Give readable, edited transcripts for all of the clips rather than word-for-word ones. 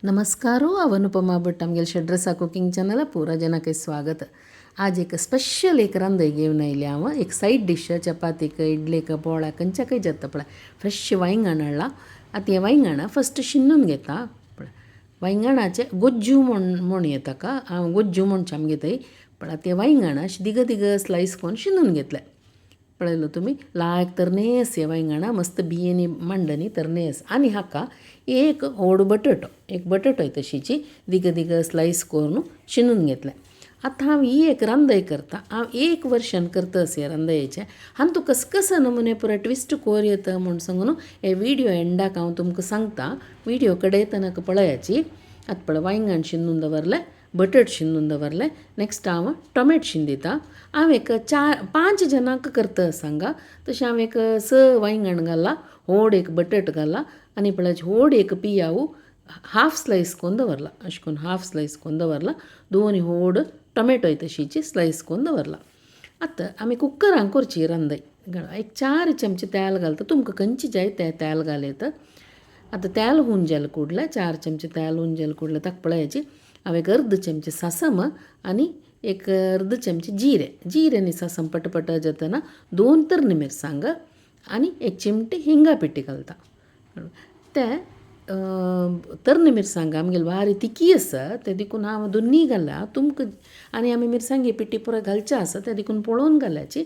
नमस्कारो, अनुपमा भट आमगेले शेड्रसा cooking channel पुरा जनाक स्वागत। आज एक स्पेशल एक रांदय घेवन आयले हांव, एक सायड डिश चपातीक, इडलेक, पोळ्याक खंयच्याकय जाता पळय। फ्रेश वांयगण हाडला। आतां हें वांयगण फस्ट शिनून घेता पळय। वांयगणाचें गोज्जू म्हण येता का हांव गोज्जू म्हणचें आमगे थंय पळय। आतां तें वांयगण अशें दिग दिग स्लायस करून शिनून घेतलें पळयलो तुमी। लायक तरनेस हे वांयगणां मस्त बियेंनी मांडणी तरनेस। आनी हाका एक व्हड बटाटो, एक बटाटो तशीची दिग दिग स्लायस करून शिनून घेतलें। आतां हांव ही एक रांदय करता, हांव एक वर्शन करता अशें रांदयेचें। हांव तूं कस कस नमुने पुरो ट्विस्ट कोर येता म्हूण सांगून हे व्हिडियो एंडाक हांव तुमकां सांगता। व्हिडियो कडेन तनक पळयाची। आतां पळय वांयगण शिनून दवरलें, बटाट शिनून दवरलें। नेक्स्ट हांव टोमॅटो शिंदिता। हांव एक 4-5 जणांक करता सांगा। तशें हांव एक 6 वांयगण घाला, व्हड एक बटाट घाला आनी पळय व्हड एक पियाव हाफ स्लायस करून दवरला, अशें करून हाफ स्लायस करून दवरला। दोन व्हड टोमॅटोय तशीची स्लायस करून दवरला। आतां आमी कुकरान करची रांदय। एक 4 चमचे तेल घालता, तुमकां खंयची जाय तें तेल घालयता। आतां तेल हून जालें कुडलें, 4 चमचे तेल हून जालें कुडलें। ताका पळयाची हांव एक अर्द चमचे सासम आनी एक अर्द चमचे जिरें, जिरें आनी सासम पटपट जातना 2 तरणी मिरसांग आनी एक चिमटी हिंगा पिठी घालता। तें तरणी मिरसांग आमगेली बारीक तिखी आसा तें देखून हांव दोनूय घाला तुमकां। आनी आमी मिरसांगे पिठी पुरो घालचें आसा तें देखून पळोवन घालाची।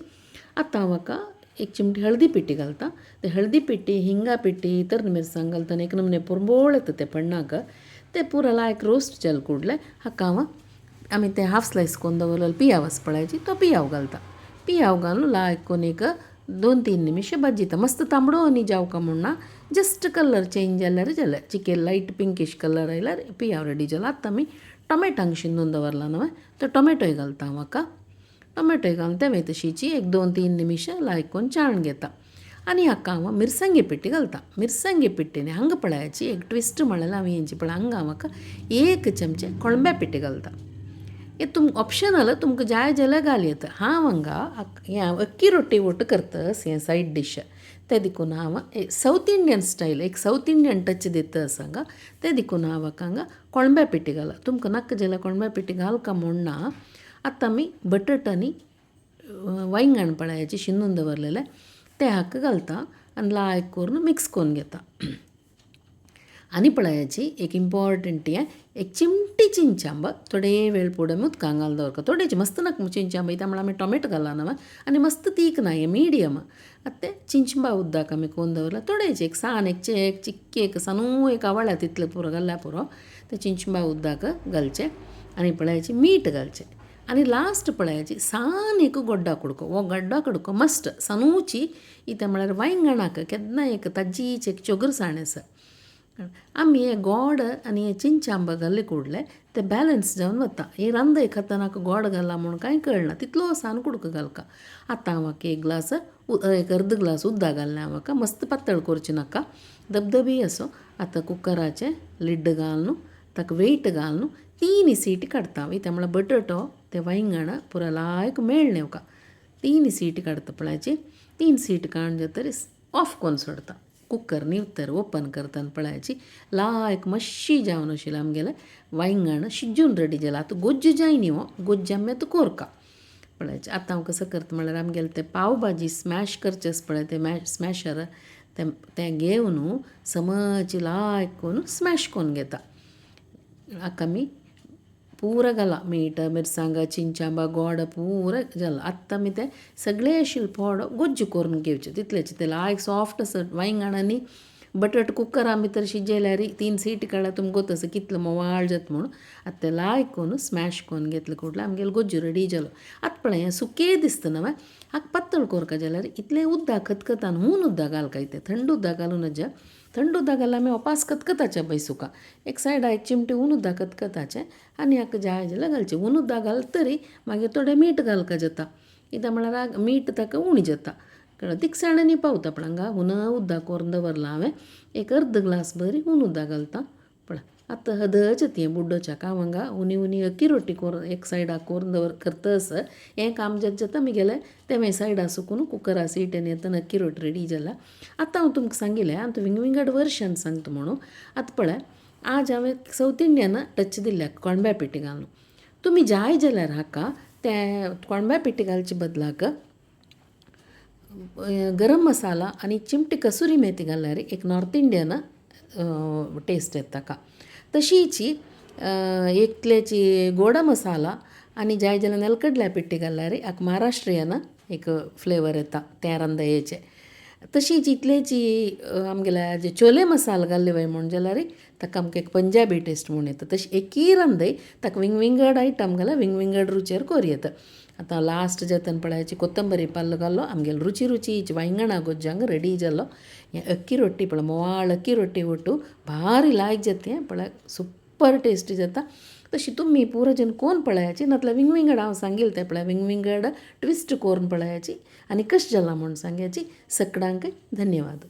आतां हांव हाका एक चिमटी हळदी पिठी घालता। ते हळदी पिठी, हिंगा पिठी, तरणी मिरसांग घालतना एक नमने पुरबोळ येता तें पण्णाक। ते पुरो लायक रोस्ट जालें कुडलें। हाका हांव आमी ते हाफ स्लायस करून दवरलेलो पियाव आसा पळयाची, तो पियाव घालता। पियाव घालून लायक करून एक 2-3 निमिश भाजयता। मस्त तांबडो आनी जावका म्हूण ना, जस्ट कलर चेंज जाल्यार जालें, चिके लायट पिंकीश कलर आयल्यार पियाव रेडी जालो। आतां आमी टोमॅटोंक शिनून दवरला न्हय, तो टोमॅटोय घालता हांव हाका। टोमॅटोय घालून तें तशीची एक 2-3 निमिश लायक करून चाळून घेता। आनी हाका हांव मिरसांगे पिठी घालता। मिरसांगे पिठीन हांगा पळयाची एक ट्विस्ट म्हणल्यार हांव हेंची पळय। हांगा हांव हाका 1 चमचे कोळंब्या पिठी घालता। हें तुमकां ऑप्शनल, तुमकां जाय जाल्यार घाल येता। हांव हांगा हें हांव अक्की रोटी ओट करता हें सायड डिश, तें देखून हांव सावथ इंडियन स्टायल एक सावथ इंडियन टच दिता आसा हांगा, तें देखून हांव हाका हांगा कोळंब्या पिठी घाला। तुमकां नाका जाल्यार कोळंब्या पिठी घालका म्हूण ना। आतां आमी बटाट आनी वांयगण पळयाचें शिनून दवरलेलें तें हाका घालता आनी लायक करून मिक्स करून घेता। आनी पळयाची एक इम्पॉर्टंट हें एक चिमटी चिंचांब थोडे वेळ फुडें उदकां घालून दवरता। थोडेच मस्त नाका चिंचांब इता म्हळ्यार आमी टोमॅटो घाला न्हय आनी मस्त तीख ना, हें मिडियम। आतां तें चिंचबा उदक आमी करून दवरला थोडेच एक सान एक एक चिक्की एक सानू एक आवाळ्या तितलें पुरो घाल्यार पुरो। तें चिंचबा उदक घालचें आनी पळयाची मीठ घालचें। आनी लास्ट पळयाची सान एक गोड्डा कुडको, हो गोड्डा कुडको मस्ट सानूची इतें म्हळ्यार वांयगणाक केन्ना एक ताजीच एक चोगरसाण आसा। आमी हें गोड आनी हें चिंचांब घाल्ले कुडले ते बॅलन्स जावन वता। हें रांदय खातना गोड घाला म्हूण कांय कळना, तितलो सान कुडको घालका। आतां हांव हाका एक ग्लास एक अर्द ग्लास उदक घाललें हांव हाका, मस्त पातळ करचें नाका, धबधबी असो। आतां कुकराचें लिड घालून ताका वेट घालून 3 सीटी काडटा हांव। इतें म्हळ्यार बटाटो तें वांयगण पुरो लायक मेळ्ळें म्हाका। 3 सीटी काडटा पळयाची, 3 सीटी काडून जातकीर ऑफ करून सोडटा। कुकर न्हिवतर ओपन करतना पळयाची लायक मातशी जावन आशिल्लें आमगेलें वांयगण शिजून रेडी जालां। आतां गोज्जू जाय न्ही, हो गोज्जू आमी आतां कोरका पळयाचें। आतां हांव कसो करता म्हळ्यार आमगेलें तें पाव भाजी स्मॅश करचें आसा पळय, तें स्मॅशर तें घेवन समज लायक करून स्मॅश करून घेता। हाका आमी पुरो घाला मीठ, मिरसांग, चिंचांबा, गोड पुरो घाला। आतां आमी तें सगळें आशिल्लें फोड गोज्जू करून घेवचें तितलेंच। तें लायक सॉफ्ट आसा वांयगण आनी बटाट कुकरा भितर शिजयल्यार 3 सीटी काडल्यार तुमकां गोत आसा कितलो मोवाळ जाता म्हूण। आतां तें लायक करून स्मॅश करून घेतलें कुडलें आमगेलो गोज्जू रेडी जालो। आतां पळय हें सुकें दिसता न्हय, हाका पातळ करका जाल्यार इतलें उदक खतखतान हून उदक घालका, इतलें थंड उदक घालूं नज। थंड उदक घाल्यार आमी ओपास खतखताचें पळय सुका, एक सायडा एक चिमटी हून उदक खतखताचें आनी हाका जाय जाल्यार घालचें। हून उदक घालता तरी मागीर थोडें मीठ घालका जाता, कित्याक म्हळ्यार मीठ ताका उणें जाता, तिखसाणें पावता। पण हांगा हून उदक करून दवरलां हांवें, एक अर्द ग्लास बरी हून उदक घालता पळय। आतां हदच तें बुड्डोच्याक हांव हांगा उनी उनी अक्की रोटी करून एक सायडाक करून दवर करता आसर हें काम जाता जाता म्हगेलें तें मागीर सायडा सुकून कुकरा सीट आनी येतना अक्की रोटी रेडी जाला। आतां हांव तुमकां सांगिल्लें आतां विंग विंगड वर्शन सांगता म्हणून। आतां पळय आज हांवें सावथ इंडियन टच दिल्या कोणब्या पिठी घालून. तुमी जाय जाल्यार हाका ते कोणब्या पिठी घालचे बदलाक गरम मसाला आनी चिमटी कसुरी मेथी घाल्यार एक नॉर्थ इंडियन टेस्ट येता ताका. तशीच एकल्याची गोडा मसाला आनी जाय जाल्यार नेलकडल्या पिट्टी घाल्यार हाका महाराष्ट्रीयन एक फ्लेवर येता त्या रांदयेचे. तशीच इतलेची आमगेल्या जे चोले मसाला घाल्ले वय म्हूण जाल्यार ताका आमकां एक पंजाबी टेस्ट म्हूण येता. तशी एकय रांदय ताका विंगविंगड आयटम घाल्यार विंगविंगड रुचयेर कोर येता. आतां लास्ट जातन पळयाची कोत्तंबरी पाल्ल घालो आमगेलो रुची रुची वांयगणा गोज्जांक रेडी जालो. हें अक्की रोटी पळय मोवाळ अक्की रोटी ओटू भारी लायक जाता हें पळय सुपर टेस्टी जाता. तशी तुमी पुरो जन कोन पळयाची नातल्यार विंगविंगड हांव सांगील तें पळय विंगविंगड ट्विस्ट कोरून पळयाची आनी कशें जालां म्हूण सांगयाची. सगळ्यांक धन्यवाद.